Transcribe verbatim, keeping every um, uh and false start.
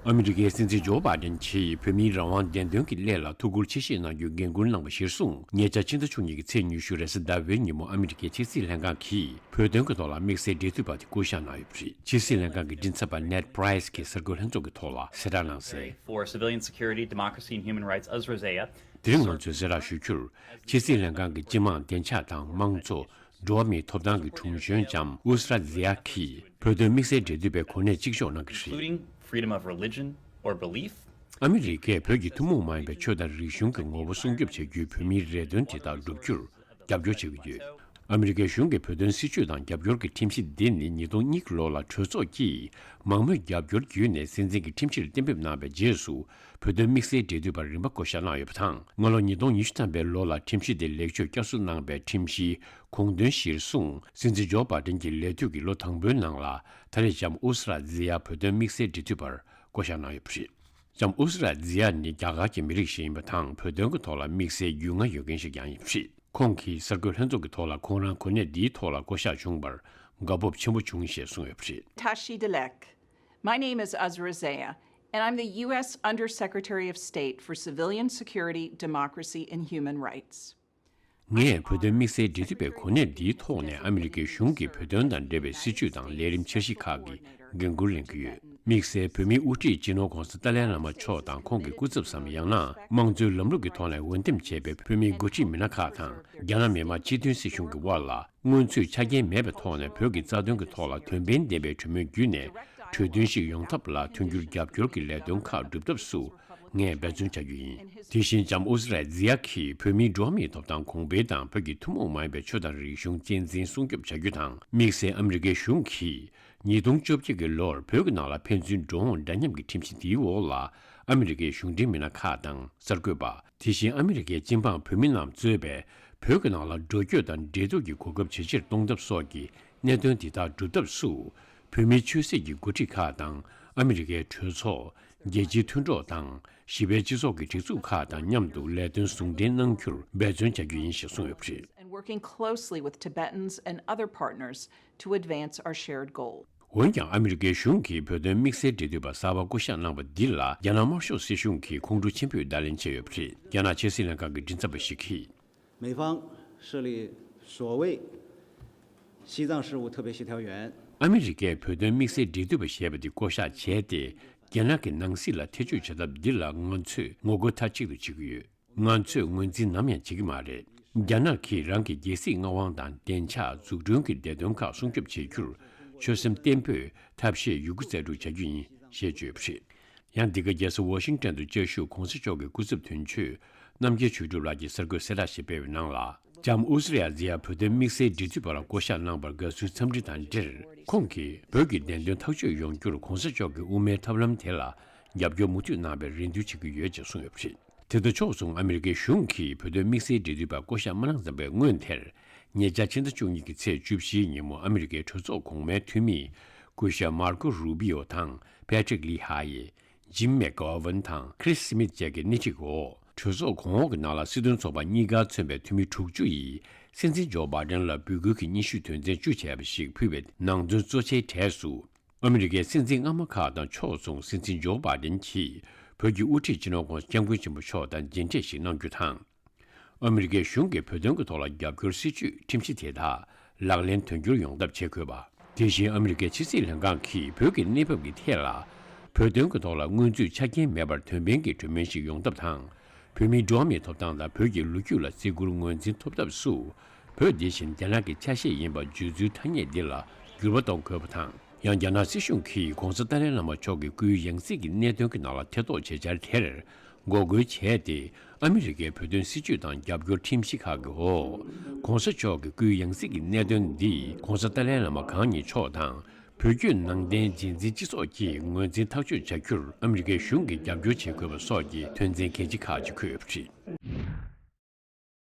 ཨ་མི་རི་ཀའི་སྲིད་འཛིན་ཇོ་བྷའི་ཌེན་གྱིས་བོད་མིའི་རང་དབང་བདེན་དོན་གྱི་སླད་ལ་ཐུགས་ཁུར་ཆེ་བཞེས་གནང་རྒྱུའི་འགན་འཁུར་གནང་བ་གཞིར་བཟུང་། ཉེ་ཆར་ཕྱི་ཟླ་བཅུ་གཉིས་ཀྱི་ཚེས་ཉི་ཤུ་རེས་གཟའ་ཟླ་བའི་ཉིན་མོ་ཨ་མི་རི་ཀའི་ཕྱི་སྲིད་ལྷན་ཁང་གིས་བོད་དོན་གྱི་ཐོག་ལ་དམིགས་བསལ་འབྲེལ་མཐུད་པ་དེ་བསྐོ་གཞག་གནང་ཡོད་པ་རེད། ཕྱི་སྲིད་ལྷན་ཁང་གི་མགྲིན་ཚབ་པ་Ned Price་གྱིས་གསར་འགོད་ལྷན་ཚོགས་ཀྱི་ཐོག་ལ་གསལ་བསྒྲགས་གནང་གསལ། For civilian security, democracy and human rights, Azra Zeya. དེ་རིང་ང་ཚོས་གསལ་བསྒྲགས་ཞུ་རྒྱུར། ཕྱི་སྲིད་ལྷན་ཁང་གི་སྤྱི་དམངས་བདེ་འཇགས་དང་དམངས་གཙོ། འགྲོ་བ་མིའི་ཐོབ་ཐང་གི་དྲུང་གཞོན་ལྕམ་ཨུ་སི་ར་ཛི་ཡ་གིས་བོད་དོན་དམིགས་བསལ་འབྲེལ་མཐུད་པའི་གོ་གནས་གཅིག་ལྕོགས་གནང་གི་རེད། Including freedom of religion or belief. ཨ་མི་རི་ཀས་བོད་ཀྱི་ཐུན་མོང་མ་ཡིན་པའི་ཆོས་དང་རིག་གཞུང་གི་ངོ་བོ་སྲུང་སྐྱོབ་བྱ་རྒྱུའི་བོད་མིའི་རེ་འདུན་དེ་དག་བསྒྲུབ་རྒྱུར་རྒྱབ་སྐྱོར་བྱེད་ཀྱི་ཡོད། ཨ་མི་རི་ཀའི་གཞུང་གིས་བོད་དོན་སྲིད་བྱུས་དང་རྒྱབ་སྐྱོར་གྱི་ཁྲིམས་གཞི་འདི་ནི་ཉིས་སྟོང་གཉིས་ལོ་ལ་གྲོས་ཚོགས་ཀྱིས་མང་མོས་རྒྱབ་སྐྱོར་བརྒྱུད་ནས་སྲིད་འཛིན་གྱི་ཁྲིམས་གཞིར་གཏན་འབེབས་གནང་བའི་རྗེས་སུ། བོད་དོན་དམིགས་བསལ་འབྲེལ་མཐུད་པར་རིམ་པ་བསྐོ་གཞག་གནང་ཡོད་པ་དང་། སྔ་ལོ་ཉིས་སྟོང་ཉི་ཤུ་ཐམ་པའི་ལོ་ལ་ཁྲིམས་གཞི་དེ་ལེགས་བཅོས་བསྐྱར་གསོ་གནང་བའི་ཁྲིམས་གཞིའི་དགོངས་དོན་གཞིར་བཟུང་། སྲིད་འཛིན་ཇོ་བྷའི་ཌེན་གྱི་ལས་དུས་ཀྱི་ལོ་དང་པོའི་ནང་ལ་ད་རེས་ལྕམ་ཨུ་སི་ར་ཛི་ཡ་བོད་དོན་དམིགས་བསལ་འབྲེལ་མཐུད་པར་བསྐོ་གཞག་གནང་ཡོད་པ་རེད། ལྕམ་ཨུ་སི་ར་ཛི་ཡ་ནི་རྒྱ་གར་གྱི་མི་རིགས་ཤིག་ཡིན་པ་དང་། བོད་དོན་གྱི་ཐོག་ལ་དམིགས་བསལ་རྒྱུས་མངའ་ཡོད་མཁན་ཞིག་ཀྱང་ཡིན་པ་རེད། ཁོང་གིས་གསར་འགོད་ལྷན་ཚོགས་ཀྱི་ཐོག་ལ་ཁོང་རང་གོ་གནས་འདིའི་ཐོག་ལ་བསྐོ་གཞག་བྱུང་བར་དགའ་སྤོབས་ཆེན་པོ་བྱུང་ཞེས་གསུངས་ཡོད་པ་རེད། Tashi Delek. My name is Azra Zeya, and I'm the U S Undersecretary of State for Civilian Security, Democracy, and Human Rights. ངས་བོད་དོན་དམིགས་བསལ་འབྲེལ་མཐུད་པའི་གོ་གནས་འདིའི་ཐོག་ནས་ཨ་མི་རི་ཀའི་གཞུང་གིས་བོད་དོན་དང་འབྲེལ་བའི་སྲིད་བྱུས་དང་ལས་རིམ་འཆར་གཞི་ཁག་གི་འགན་འཁུར་ལེན་གྱི་ཡོད། དམིགས་བསལ་བོད་མིའི་དབུ་ཁྲིད་སྤྱི་ནོར་༧གོང་ས་ཏཱ་ལའི་བླ་མ་མཆོག་དང་ཁོང་གི་སྐུ་ཚབ་སམ། ཡང་ན་དམངས་གཙོའི་ལམ་ལུགས་ཀྱི་ཐོག་ནས་འོས་འདེམས་བྱས་པའི་བོད་མིའི་འགོ་ཁྲིད་མི་སྣ་ཁག་དང་། རྒྱ་ནག་མི་དམངས་སྤྱི་མཐུན་སྲིད་གཞུང་གི་དབར་ལ་སྔོན་ཚུད་ཆ་རྐྱེན་མེད་པའི་ཐོག་ནས་བོད་ཀྱི་རྩ་དོན་གྱི་ཐོག་ལ་དོན་ཕན་ལྡན་པའི་གྲོས་མོལ་བརྒྱུད་ནས་གྲོས་མཐུན་ཞིག་ཡོང་ཐབས་ལ་མཐུན་འགྱུར་རྒྱབ་སྐྱོར་གྱི་ལས་དོན་ཁག་སྒྲུབ་ཐབས་སུ་ངས་འབད་བརྩོན་བྱ་རྒྱུ་ཡིན། དེ་བཞིན་ལྕམ་ཨུ་སི་ར་ཛི་ཡ་གིས་བོད་མིའི་འགྲོ་བ་མིའི་ཐོབ་ཐང་གོང་འཕེལ་དང་བོད་ཀྱི་ཐུན་མོང་མ་ཡིན་པའི་ཆོས་དང་རིག་གཞུང་གཅེས་འཛིན་སྲུང་སྐྱོབ་བྱ་རྒྱུ་དང་། དམིགས་བསལ་ཨ་མི་རི་ཀའི་གཞུང་གིས་ཉིས་སྟོང་བཅོ་བརྒྱད་ཀྱི་ལོར་བོད་ཀྱི་ནང་ལ་ཕན་ཚུན་འགྲོ་འོང་འདྲ་མཉམ་གྱི་ཁྲིམས་གཞི་འདིའི་འོག་ལ་ཨ་མི་རི་ཀའི་གཞུང་འབྲེལ་མི་སྣ་ཁག་དང་གསར་འགོད་པ། དེ་བཞིན་ཨ་མི་རི་ཀའི་སྤྱི་འབངས་བོད་མི་རྣམས་གཙོས་པའི་བོད་ཀྱི་ནང་ལ་འགྲོ་སྐྱོད་དང་འབྲེལ་གཏུག་གི་གོ་སྐབས་ཇེ་ཆེར་གཏོང་ཐབས་སོགས་ཀྱི་གནད་དོན་དེ་དག་སྒྲུབ་ཐབས་སུ། བོད་མིའི་ཆོས་སྲིད་ཀྱི་འགོ་ཁྲིད་ཁག་དང་ཨ་མི་རི་ཀའི་གྲོས་ཚོགས། རྒྱལ་སྤྱིའི་མཐུན་གྲོགས་དང་གཞིས་པའི་སྤྱི་ཚོགས་ཀྱི་སྒྲིག་འཛུགས་ཁག་དང་མཉམ་དུ་ལས་དོན་ཟུང་འབྲེལ་གནང་རྒྱུར་འབད་བརྩོན་བྱ་རྒྱུ་ཡིན་ཞེས་གསུངས་ཡོད་པ་རེད། And working closely with Tibetans and other partners to advance our shared goal. འོན་ཀྱང་ཨ་མི་རི་ཀའི་གཞུང་གིས་བོད་དོན་དམིགས་བསལ་འབྲེལ་མཐུད་པ་གསར་པ་བསྐོ་གཞག་གནང་བ་འདི་ལ་རྒྱ་ནག་དམར་ཤོག་སྲིད་གཞུང་གིས་ཁོང་ཁྲོ་ཆེན་པོས་བརྡ་ལན་བྱས་ཡོད་པ་རེད། རྒྱ་ནག་ཕྱི་སྲིད་ལྷན་ཁང་གི་མགྲིན་ཚབ་པ་ཞིག་གིས། 美方设立所谓西藏事务特别协调员。 ཨ་མི་རི་ཀས་བོད་དོན་དམིགས་བསལ་འབྲེལ་མཐུད་པ་ཞེས་པ་འདི་བསྐོ་གཞག་བྱས་ཏེ། རྒྱ་ནག་གི་ནང་སྲིད་ལ་ཐེ་བྱུས་བྱ་ཐབས་འདི་ལ་ང་ཚོས་ངོ་རྒོལ་མཐའ་གཅིག་ཏུ་བྱེད་ཀྱི་ཡོད། ང་ཚོས་ངོས་འཛིན་ནམ་ཡང་བྱེད་ཀྱི་མ་རེད། རྒྱ་ནག་གིས་རང་གི་རྒྱལ་སྲིད་མངའ་དབང་དང་བདེ་འཇགས་འཛུགས་སྐྲུན་གྱི་བདེ་དོན་ཁག་སྲུང་སྐྱོབ་བྱེད་རྒྱུར་ཆོད་སེམས་བརྟན་པོས་ཐབས་ཤེས་ཡོད་རྒུ་རྩལ་སྤྲུགས་བྱ་རྒྱུ་ཡིན་ཞེས་བརྗོད་པ་རེད། ཡང་འདི་ག་རྒྱལ་ས་ཝ་ཤིང་ཏན་དུ་བཅའ་བཞུགས་གོང་ས་མཆོག་གི་སྐུ་ཚབ་དོན་གཅོད་རྣམ་རྒྱལ་ཆོས་གྲུབ་ལགས་ཀྱིས་གསར་འགོད་གསལ་བསྒྲགས་ཤིག་སྤེལ་བའི་ནང་ལ། ལྕམ་ཨུ་སི་ར་ཛི་ཡ་བོད་དོན་དམིགས་བསལ་འབྲེལ་མཐུད་པ་ལ་བསྐོ་གཞག་གནང་བར་དགའ་བསུའི་འཚམས་འདྲི་དང་འབྲེལ། ཁོང་གིས་བོད་ཀྱི་བདེན་དོན་ཐག་གཅོད་ཡོང་རྒྱུར་གོང་ས་མཆོག་གི་དབུ་མའི་ཐབས་ལམ་དེ་ལ་རྒྱབ་སྐྱོར་མུ་མཐུད་གནང་བའི་རེ་འདུན་བྱེད་ཀྱི་ཡོད་ཅེས་གསུངས་ཡོད་པ་རེད། དེ་དང་ཕྱོགས་མཚུངས་ཨ་མི་རི་ཀའི་གཞུང་གིས་བོད་དོན་དམིགས་བསལ་འབྲེལ་མཐུད་པ་བསྐོ་གཞག་མ་གནང་ཙམ་པའི་སྔོན་དེར། ཉེ་ཆར་ཕྱི་ཟླ་བཅུ་གཉིས་ཀྱི་ཚེས་བཅུ་བཞིའི་ཉིན་མོ་ཨ་མི་རི་ཀའི་གྲོས་ཚོགས་གོང་མའི་འཐུས་མི་སྐུ་ཞབས་མར་ཀོ་རུ་བི་ཡོ་དང་ཕེ་ཁྲིག་ལི་ཧ་ཡེ། ཇིམ་མེག་གྷོ་ཝན་དང་ཁྲིས་སི་མིད་བཅས་ཀྱིས་སྣེ་ཁྲིད་འོག་གྲོས་ཚོགས་གོང་འོག་གི་ནང་ལ་སྲིད་དོན་ཚོགས་པ་གཉིས་ཀར་མཚོན་པའི་འཐུས་མི་དྲུག་ཅུ་ཡིས་སྲིད་འཛིན་ཇོ་བྷའི་ཌེན་ལ་འབོད་སྐུལ་གྱི་སྙན་ཞུ་དོན་ཚན་བཅུ་བྱས་པ་ཞིག་ཕུལ་བའི་ནང་དོན་གཙོ་ཆེའི་གྲས་སུ། ཨ་མི་རི་ཀའི་སྲིད་འཛིན་སྔ་མ་ཁག་དང་ཕྱོགས་མཚུངས་སྲིད་འཛིན་ཇོ་བྷའི་ཌེན་གྱིས་བོད་ཀྱི་དབུ་ཁྲིད་སྤྱི་ནོར་༧གོང་ས་༧སྐྱབས་མགོན་ཆེན་པོ་མཆོག་དང་མཇལ་འཕྲད་ཞིག་གནང་རྒྱུ་དང་། ཨ་མི་རི་ཀའི་གཞུང་གིས་བོད་དོན་གྱི་ཐོག་ལ་རྒྱབ་སྐྱོར་སྲིད་ཇུས་ཁྲིམས་གཞི་དེ་དག་ལག་ལེན་དོན་འཁྱོལ་ཡོང་ཐབས་བྱེད་དགོས་པ། དེ་བཞིན་ཨ་མི་རི་ཀའི་ཕྱི་སྲིད་ལྷན་ཁང་གིས་བོད་ཀྱི་གནས་བབ་ཀྱི་ཐད་ལ་བོད་དོན་གྱི་ཐོག་ལ་སྔོན་ཚུད་ཆ་རྐྱེན་མེད་པར་དོན་ཕན་གྱི་གྲོས་མོལ་ཞིག་ཡོང་ཐབས་དང་། བོད་མིའི་འགྲོ་བ་མིའི་ཐོབ་ཐང་དང་བོད་ཀྱི་ལོ་རྒྱུས་ལ་བརྩི་བཀུར་ངོས་འཛིན་ཐོབ་ཐབས་སུ། བོད་འདི་བཞིན་རྒྱ་ནག་གི་ཆ་ཤས་ཡིན་པ་བརྗོད་ཚུལ་ཐ་སྙད་འདི་ལ་འགྱུར་བ་གཏོང་དགོས་པ་དང་། ཡང་རྒྱ་ནག་སྲིད་གཞུང་གིས་༧གོང་ས་ཏཱ་ལའི་བླ་མ་མཆོག་གི་སྐུའི་ཡང་སྲིད་ཀྱི་གནད་དོན་གྱི་ནང་ལ་ཐེ་གཏོགས་བྱེད་འཆར་དེར་འགོག་རྒོལ་བྱས་ཏེ། ཨ་མི་རི་ཀས་བོད་དོན་སྲིད་བྱུས་དང་རྒྱབ་སྐྱོར་ཁྲིམས་གཞི་ཁག་གི་འོག་༧གོང་ས་མཆོག་གི་སྐུའི་ཡང་སྲིད་ཀྱི་གནད་དོན་འདི་༧གོང་ས་ཏཱ་ལའི་བླ་མ་གང་ཉིད་མཆོག་དང་། བོད་བརྒྱུད་ནང་བསྟན་རྗེས་འཛིན་སྤྱི་ཚོགས་ཀྱིས་ངོས་འཛིན་ཐག་གཅོད་བྱ་རྒྱུར་ཨ་མི་རི་ཀའི་གཞུང་གིས་རྒྱབ་སྐྱོར་བྱེད་དགོས་པ་སོགས་ཀྱི་དོན་ཚན་གལ་ཆེ་ཁག་ཅིག་འཁོད་ཡོད་པ་རེད།